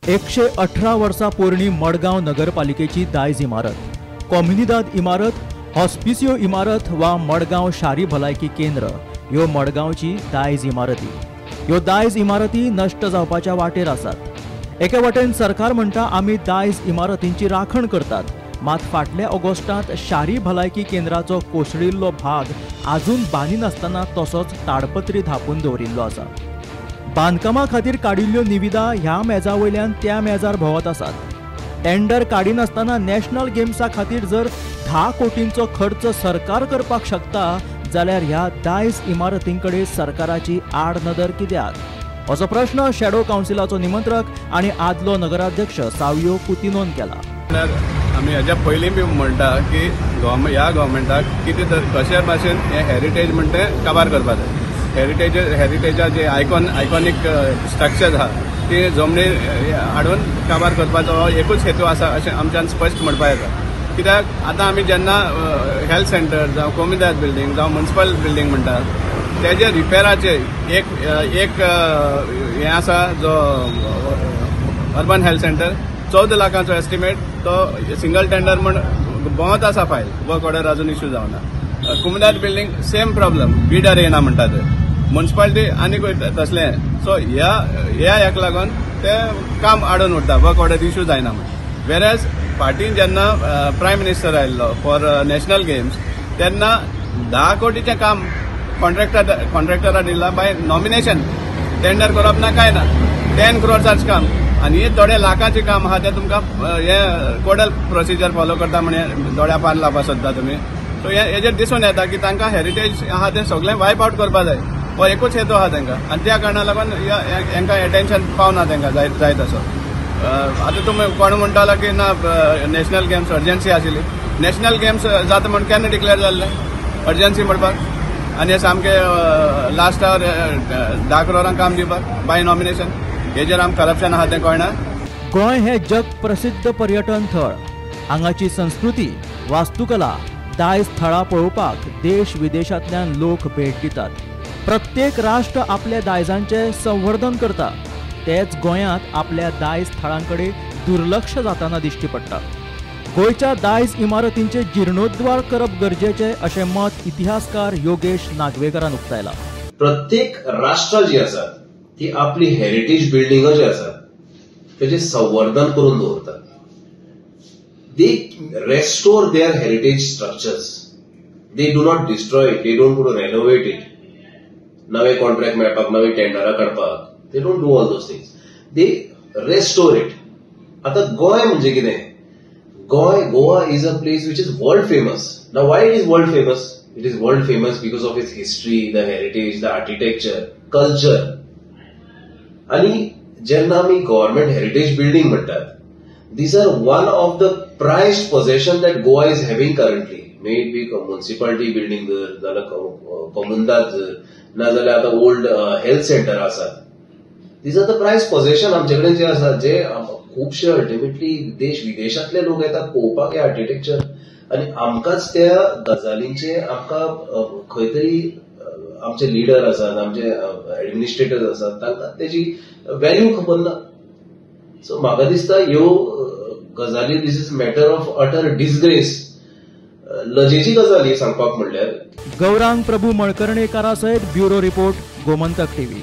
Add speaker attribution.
Speaker 1: 118 वर्सां पोरणी मडगांव नगरपालिकेची दायज इमारत, कोम्युनिदाद इमारत, हॉस्पिसियो इमारत वा मडगांव शारी भलायकी केंद्र ह्यो मडगांवची दायज इमारती. ह्यो दायज इमारती नश्ट जावपाच्या वाटेर आसात. एके वटेन सरकार म्हणटा आमी दायज इमारतींची राखण करतात, मात फाटल्या ऑगस्टांत शारी भलायकी केंद्राचो कोसळिल्लो भाग आजून बांदिनासतना तसोच ताडपत्री धांपून दवरिल्लो आसा. बांदकामा खातीर काडिल्ल्यो निविदा ह्या मेजा वयल्यान त्या मेजार भोंवत आसात. टेंडर काडिनासतना नॅशनल गेम्सा खातीर जर 10 कोटींचो खर्च सरकार करपाक शकता जाल्यार ह्या दायज इमारतीं कडेन सरकाराची आडनदर कित्याक, असो प्रश्न शॅडो कावन्सिलाचो निमंत्रक आनी आदलो नगराध्यक्ष सावियो कुतिनोन केला.
Speaker 2: आमी हेज्या पयलीं बी म्हणटा की ह्या गव्हर्मेंटाक कितें तर कशे भाशेन हें हेरिटेज म्हणटा तें काबार करपाक जाय. हेरिटेजा जे आयकॉनीक स्ट्रक्चर आहा ती जमनीर हाडून काबार करपाचो हो एकूच हेतू आसा अशें आमच्यान स्पश्ट म्हणपाक येता. कित्याक आतां आमी जेन्ना हेल्थ सेंटर जावं कोमुनिदाद बिल्डींग जावं म्युनिसिपल बिल्डींग म्हणटात तेजे रिपेराचे एक एक हें आसा जो अर्बन हेल्थ सेंटर 14 लाखांचो एस्टिमेट तो सिंगल टेंडर म्हण भोंवत आसा फायल, वर्क ऑर्डर अजून इश्यू जावना. Comunidade building same problem, bidder येना म्हणटा ते, म्युनिसिपालिटी आनीकूय तसलें. सो ह्या हेका लागून ते काम आडून उरता, वर्क ऑर्डर इश्यू जायना म्हण. वेरेज फाटीं जेन्ना प्रायम मिनिस्टर आयिल्लो फॉर नॅशनल गेम्स तेन्ना 10 कोटीचें काम कॉन्ट्रॅक्टरा दिलां बाय नॉमिनेशन, टेंडर करप ना काय ना, 10 क्रोर्साचें काम आनी हे थोडे लाखाचें काम आहा तें तुमकां हे कोडल प्रोसिजर फॉलो करता म्हण दोळ्या पान लावपाक सोदता तुमी. सो हेजेर दिसून येता की तांकां हेरिटेज आहा तें सगळें वायप आवट करपाक जाय, हो एकूच हेतू आहा तांकां आनी त्या कारणाक लागून हेंकां एटेन्शन पावना तांकां जाय तसो. आतां तुमी कोण म्हणटालो की ना नॅशनल गेम्स अर्जन्सी आशिल्ली, नॅशनल गेम्स जाता म्हण केन्ना डिक्लेअर जाल्लें अर्जन्सी म्हणपाक, आनी हे सामकें लास्ट our 10 क्रोरांक काम दिवपाक बाय नॉमिनेशन, हेजेर आमकां करप्शन आहा तें कळना.
Speaker 1: गोंय हे जग प्रसिद्ध पर्यटन थळ. हांगाची संस्कृती, वास्तुकला, दायज थळां पळोवपाक देश विदेशांतल्यान लोक भेट दितात. प्रत्येक राष्ट्र आपल्या दायजांचें संवर्धन करता, तेच गोंयांत आपल्या दायज थळां कडेन दुर्लक्ष जाताना दिश्टी पडटा. गोंयच्या दायज इमारतींचे जिर्णोद्वार करप गरजेचें अशें मत इतिहासकार योगेश नागवेकरान उक्तायलां.
Speaker 3: प्रत्येक राष्ट्र जी आसात ती आपली हेरिटेज बिल्डिंगां जी आसात तेजें संवर्धन करून दवरतात. They restore their heritage structures, they do not destroy it, they don't go to renovate it. नवे कॉन्ट्रॅक्ट मेळपाक, नवी टेंडरां काडपाक, they don't do all those things, they restore it. आतां गोंय म्हणजे कितें, Goa, Goa is a place which is world famous. Now why it is world famous? It is world famous because of its history, the heritage, the architecture, culture. आनी जेन्ना आमी government heritage building म्हणटात, these are one of the prized possession that Goa is having currently. May it be municipality building जर जाल्यार कोमुनिदाद जर, ना जाल्यार आतां ओल्ड हेल्थ सेंटर आसात. These are the prized possession आमचे कडेन जे आसात, जे खुबशे अल्टिमेटली देश विदेशांतले लोक येतात पळोवपाक हे आर्किटेक्चर, आनी आमकांच त्या गजालींचे आमकां खंय तरी आमचे लिडर आसात, आमचे एडमिनिस्ट्रेटर्स आसात, तांकां तेजी व्हॅल्यू खबर ना. सो म्हाका दिसता ह्यो गजाली, this is matter of utter disgrace, लजेची गजाल ही सांगपाक म्हणल्यार.
Speaker 1: गौरांग प्रभू मळकर्णेकारा सयत ब्युरो रिपोर्ट, गोमंतक टीव्ही.